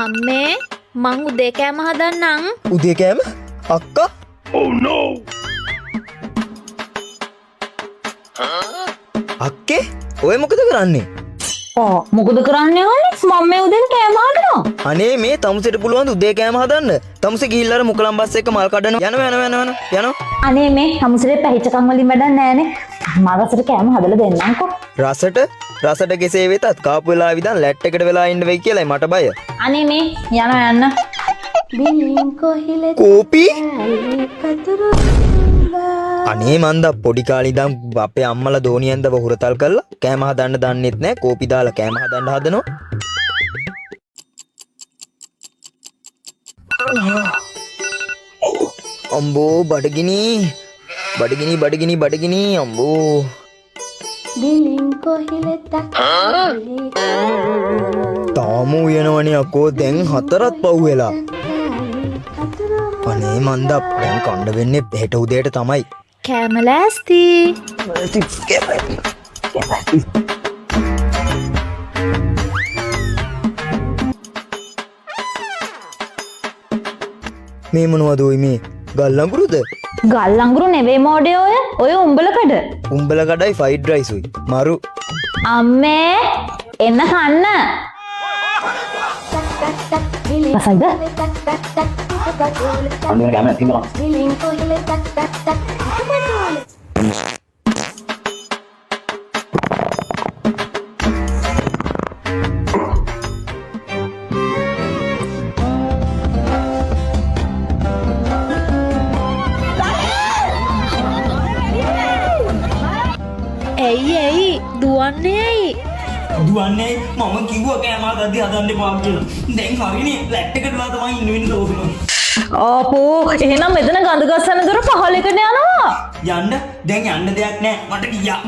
අම්මේ මං උදේ කෑම හදන්නම්. උදේ කෑම? අක්කා? Oh no! අක්කේ ඔය මොකද කරන්නේ? ඕ මොකද කරන්නේ අනේ? මම මේ උදෙන් කෑම හදනවා. අනේ මේ තමුසෙට පුළුවන් උදේ කෑම හදන්න. තමුසේ ගිහිල්ලා අර මුකලම් බස් එක මල් කඩන යනවා යනවා යනවා යනවා. අනේ මේ තමුසෙට පැහිච්චකම් වලින් වැඩක් නෑනේ. මම රසට කෑම හදලා දෙන්නම්කෝ. රසට රසට කෙසේ වෙතත් කාපු වෙලාවෙ ඉඳන් ලැට් එකට වෙලා ඉන්න වෙයි කියලායි මට බය. අනේ මේ යනවා යන්න. කෝපි? අනේ මන්ද පොඩි කාලේ ඉඳන් අපේ අම්මලා දෝණියෙන් දව හුරතල් කරලා කෑම හදන්න දන්නෙත් නෑ, කෝපි දාලා කෑම හදන්න හදනවා. අම්බෝ බඩගිනි බඩගිනි බඩගිනි බඩගිනි අම්බෝ. තාම උයනවනේ අකෝ, දැන් හතරත් පහු වෙලා. අනේ මන්ද දැන් කණ්ඩ වෙන්නේ හෙට උදේට තමයි. කෑම ලෑස්ති. මේ මොනවද ඔයි මේ ගල් අඟුරුද? ගල් අඟුරු නෙවෙයි මෝඩයෝ, ඔය ඔය උඹලකඩ. උඹල කඩයි ෆ්‍රයිඩ් රයිස් උයි මරු. අම්මේ එන්න කන්න. රසයිද? අන්න කෑම තින්නවා. ඇයි ඇයි දුවන්නේ ඇයි? දුවන්නේ මම කිව්වා කෑම හදද්දි හදන්න එපා කියලා. දැන් හරිනේ ලැට් එකට වෙලා තමයි ඉන්න වෙන්නේ දෝසන. ආපෝ එහෙනම් මෙතන ගඳ ගස්සන දොර පහලකට යනවා. යන්න දැන් යන්න දෙයක් නෑ මට ගියා.